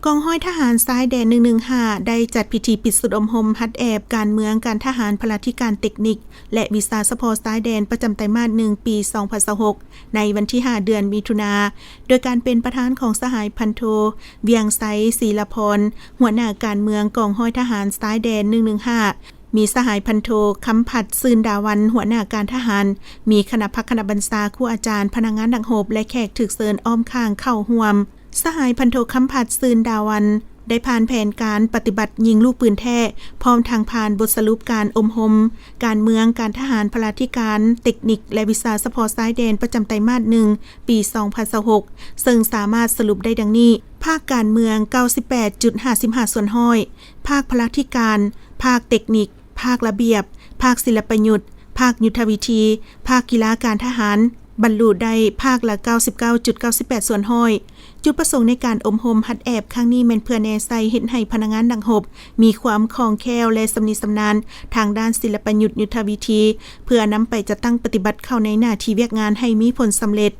ກອງຮ້ອຍທະຫານຊາຍແດນໜຶ່ງໜຶ່ງຫ້າ ໄດ້ຈັດພິທີປິດຊຸດອົບຮົມຫັດແອບການເມືອງ, ການທະຫານ, ພະລາທິການ, ເຕັກນິກ ແລະ ວິຊາສະເພາະຊາຍແດນປະຈຳໄຕມາດໜຶ່ງ ປີສອງພັນຊາວຫົກ ໃນວັນທີຫ້າ ເດືອນມິຖຸນາ ໂດຍການເປັນປະທານຂອງສະຫາຍພັນໂທ ວຽງໄຊ ສີລະພອນ ຫົວໜ້າການເມືອງກອງຮ້ອຍທະຫານຊາຍແດນໜຶ່ງໜຶ່ງຫ້າ, ມີສະຫາຍພັນໂທ ຄຳພັດ ຊື່ນດາວັນ ຫົວໜ້າການທະຫານ, ມີຄະນະພັກຄະນະບັນຊາ, ຄູອາຈານ, ພະນັກງານນັກຮົບ ແລະ ແຂກຖືກເຊີນອ້ອມຂ້າງເຂົ້າຮ່ວມ. ສະຫາຍພັນໂທ ຄຳພັດ ຊື່ນດາວັນ ໄດ້ຜ່ານແຜນການປະຕິບັດຍິງລູກປືນແທ້, ພ້ອມທັງຜ່ານບົດສະຫຼຸບການອົບຮົມການເມືອງ, ການທະຫານ, ພະລາທິການ, ເຕັກນິກ ແລະ ວິຊາສະເພາະຊາຍແດນປະຈຳໄຕມາດໜຶ່ງ ປີສອງພັນຊາວຫົກ ເຊິ່ງສາມາດສະຫຼຸບໄດ້ດັ່ງນີ້: ພາກການເມືອງ ເກົ້າສິບແປດຈຸດຫ້າສິບຫ້າສ່ວນຮ້ອຍ, ພາກພະລາທິການ, ພາກເຕັກນິກ, ພາກລະບຽບ, ພາກສິລະປະຍຸດ, ພາກຍຸດທະວິທີ, ພາກກິລາການທະຫານ ບັນລຸໄດ້ພາກລະ ເກົ້າສິບເກົ້າຈຸດເກົ້າສິບແປດສ່ວນຮ້ອຍ. ຈຸດປະສົງໃນການອົບຮົມຫັດແອບຄັ້ງນີ້ແມ່ນເພື່ອແນໃສ່ເຮັດໃຫ້ພະນັກງານນັກຮົບມີຄວາມຄ່ອງແຄ້ວ ແລະ ຊຳນິຊຳນານທາງດ້ານສິລະປະຍຸດຍຸດທະວິທີ ເພື່ອນຳໄປຈັດຕັ້ງປະຕິບັດເຂົ້າໃນໜ້າທີ່ວຽກງານໃຫ້ມີຜົນສຳເລັດ.